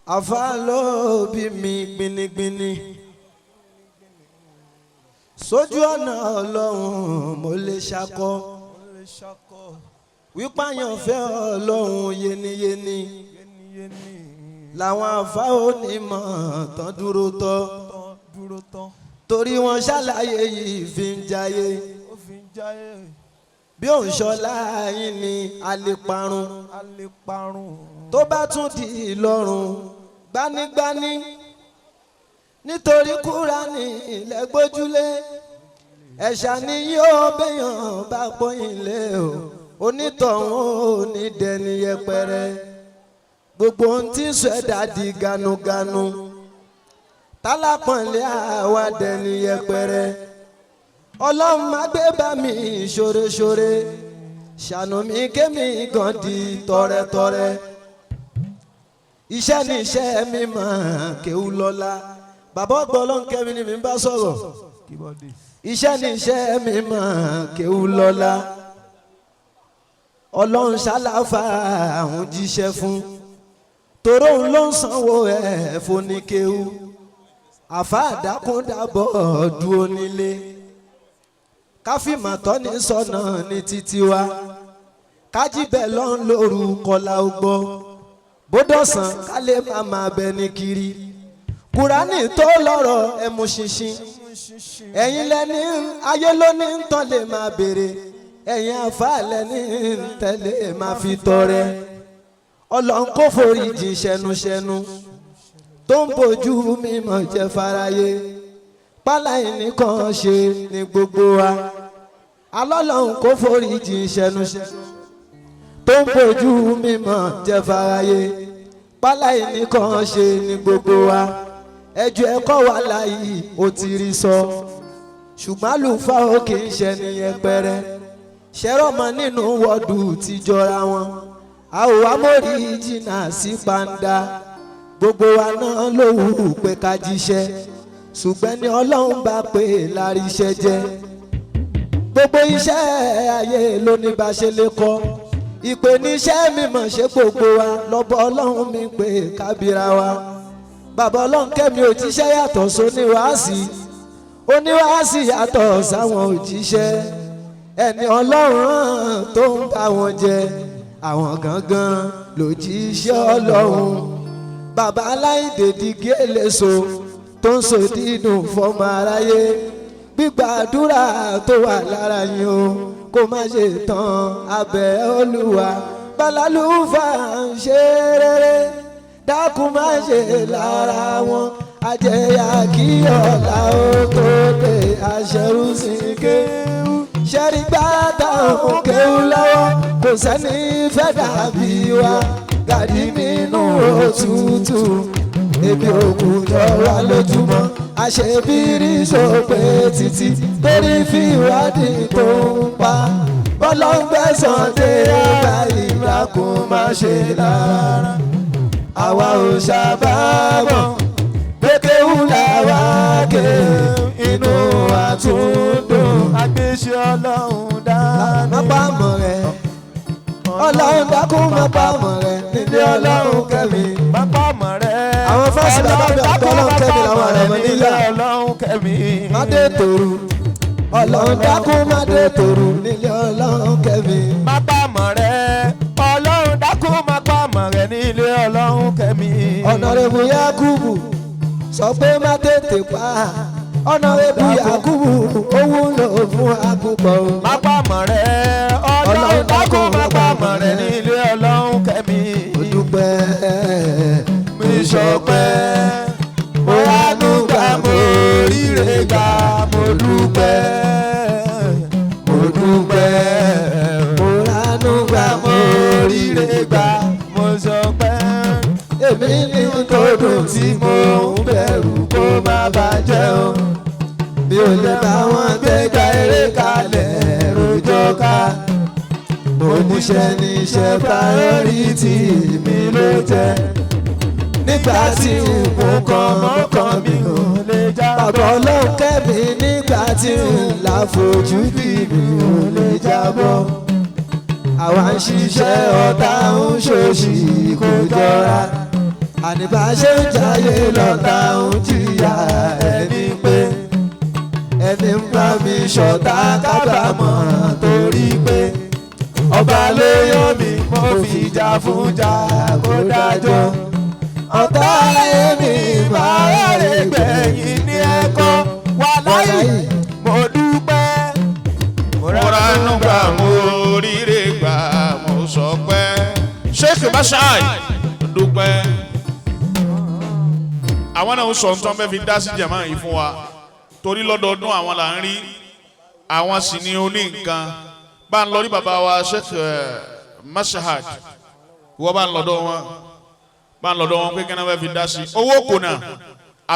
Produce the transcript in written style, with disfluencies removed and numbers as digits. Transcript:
Àfa ló bí mi gbinigbini sójú ọ̀nà Ọlọ́run, mo lè ṣakọ wípáyànfẹ́ Ọlọ́run yéníyéní làwọn àfa onímọ̀ tán dúró tọ́, torí wọn ṣàlàyé yìí fi ń jayé. Bí òun ṣọlá yín ni a lè parun, tó bá tún di ìlọrun gbanigbani, nítorí Kúránì ilẹ̀ gbójúlé ẹ̀ṣà ni yóò bẹ̀yàn bá pọ́yìn lé o, onítọ̀hún ò ní dẹni yẹpẹrẹ. Gbogbo ohun tí ń sọ ẹ̀dá di ganuganu, tálápọ̀nlé àwa dẹni yẹpẹrẹ. Ọlọ́run má gbé bá mi ṣoreṣore, ṣàánú mi kémi gan di tọrẹtọrẹ. Iṣẹ́ ní iṣẹ́ mi mọ̀ kéwú lọ́la. Bàbá ọgbọ́n Ọlọ́run kẹ́mi ni mi bá sọ̀rọ̀. Iṣẹ́ ní iṣẹ́ mi mọ̀ kéwú lọ́la. Ọlọ́run ṣàlàfà àwọn jíṣẹ́ fún toró òun ló ń sanwó ẹ̀ fóníkéwú. Àfa àdákúndàbọ̀ dúró nílé, káfíìmà tọ́ni sọ̀nà ní títí wa, kájíbẹ̀ lọ́n lóru kọlá ọgbọ́ bódọ̀sán ká lè má máa bẹ ní kiri. Kùránì tó lọ́rọ̀ ẹmu ṣinṣin, ẹ̀yin lẹ́ni ayé lóní ń tán lè máa béèrè, ẹ̀yin àfa lẹ́ni ń tẹ̀lé máa fi tọrẹ. Ọlọ́run kò forí jìn ṣẹnuṣẹnu tó ń bójú mímọ̀ jẹ́ fáráyé, páláyé nìkan ṣe ní gbogbo wa. Alọ́lọ́run kò forí jìn ṣẹnuṣẹnu tó ń bójú mímọ̀ jẹ́ fáráyé, páláyé nìkan ṣe ní gbogbo wa. Ẹjọ́ ẹ̀kọ́ wa láyé ó ti rí sọ, ṣùgbọ́n àlùfáà ó kì í ṣe ní yẹpẹrẹ ṣẹ́rọ̀mọ́ nínú wọ́ọ̀dù ti jọra wọn. A ò wá mórí jìnnà sí pàǹdà. Gbogbo wa náà ló wù pé ká jíṣẹ́, ṣùgbọ́n ní Ọlọ́run bá pè láríṣẹ́ jẹ́. Gbogbo iṣẹ́ ayé ló ní bá ṣe lè kọ́ ìpè níṣẹ́ mímọ̀ ṣe. Gbogbo wa lọ́bọ̀ Ọlọ́run mi pé kábíra wa. Bàbá Ọlọ́run kẹ́mi, òjíṣẹ́ yàtọ̀ sóníwàásì, oníwàásì yàtọ̀ sáwọn òjíṣẹ́. Ẹni Ọlọ́run tó ń bá wọn jẹ, àwọn gangan lòjíṣẹ́ Ọlọ́run. Bàbá aláìdè dìgí èlèso tó ń sọ dídùn fọmọ aráyé, gbígbàdúrà tó wà lára yín o, kó má ṣe tán abẹ́ Olúwa. Balalufa ń ṣe rere, dákun má ṣe lára wọn àjẹyà kí ọ̀la ó tó dé. Àṣẹrù sí kéwù ṣẹ́rí gbàtà òun kéwù lọ́wọ́, kò sẹ́ni fẹ́ dàbí wa. Gàdí nínú òtútù, ebi òkú jọ wá lójúmọ́, àṣebírí sópè títí torí fìwádìí tó ń pa. Bọ́lọ́ngbẹ́sàn dé báyìí, dákun má ṣe lára àwa ò ṣàbámọ̀ pékéwù làwa ké, inú wa tún dùn. Agbéṣe Ọlọ́run dání. Má pa mọ̀ rẹ̀, Ọlọ́run dákun má pa mọ̀ rẹ̀ nílé Ọlọ́run kẹ́mi. Má pa mọ̀ rẹ̀. Àwọn fásitì bàbá mi ọ̀tọ̀ Ọlọ́run kẹ́mi làwọn àrẹ̀mọ nílé níyà. Ọlọ́run kẹ́mi. Má dé tòru, Ọlọ́run dákun má dé tòru nílé Ọlọ́run kẹ́mi. Má pa mọ̀ rẹ̀. Ọlọ́run dákun má pa mọ̀ rẹ̀ nílé Ọlọ́run kẹ́mi. Ọ̀nàrẹ́bù Yakubu sọ pé má tètè pa. Ọ̀nàrẹ́bù Yakubu, ó wúlò fún àkùkọ o. Má pa mọ̀ rẹ̀. Ọlọ́run dákun má pa mọ̀ rẹ̀ nílé Ọlọ́run kẹ́mi. Mo dúpẹ́. Mi ṣọpẹ́. Mo ránú gbà, mo ríre gbà, mo dúpẹ́. Mo dúpẹ́. Mo ránú gbà, mo ríre gbà, mo ṣọpẹ́. Èmi ní tó dùn tí mo ń bẹ̀rù kó má bàjẹ́ o. Mi ò lè bá wọn Gbéga eré kalẹ̀ rojọ́ ká. Mo níṣẹ́ níṣẹ́, priority mi ló jẹ́. Nígbà tí Mo kàn mọ́kàn mi ò lè já. Bàbá Ọlọ́run kẹ́mi, nígbà tí n là fojú bí mi ò lè jábọ́. Àwa ń ṣiṣẹ́, ọ̀tá ń ṣòṣì, kò jọra. Àní bá ṣe ń jayé lọ́tà ń jìyà ẹni pé ẹni ń bá mi ṣọ̀tá kábàámọ̀ torí pé ọba ló yọ mí, mo fi jà fún jà kó dájọ́ ọ̀tá èmi máa rẹ̀ gbẹ̀yìn ní ẹ̀kọ́ Wà láyé, mo dúpẹ́. Mo ránú gbà, mo ríre gbà, mo sọ pé Sheikh Bashai dúpẹ́. Àwọn náà ń sọ nǹkan fẹ́ fi dá sí jàmá yìí fún wa, torí lọ́dọọdún àwọn là ń rí, àwọn sì ní oní nǹkan bá ń lọ rí. Bàbá wa Sheikh Mashahad, wọ́n bá ń lọ́dọ̀ wọn, bá ń lọ́dọ̀ wọn pé kí wọ́n fẹ́ fi dá sí owó kò náà.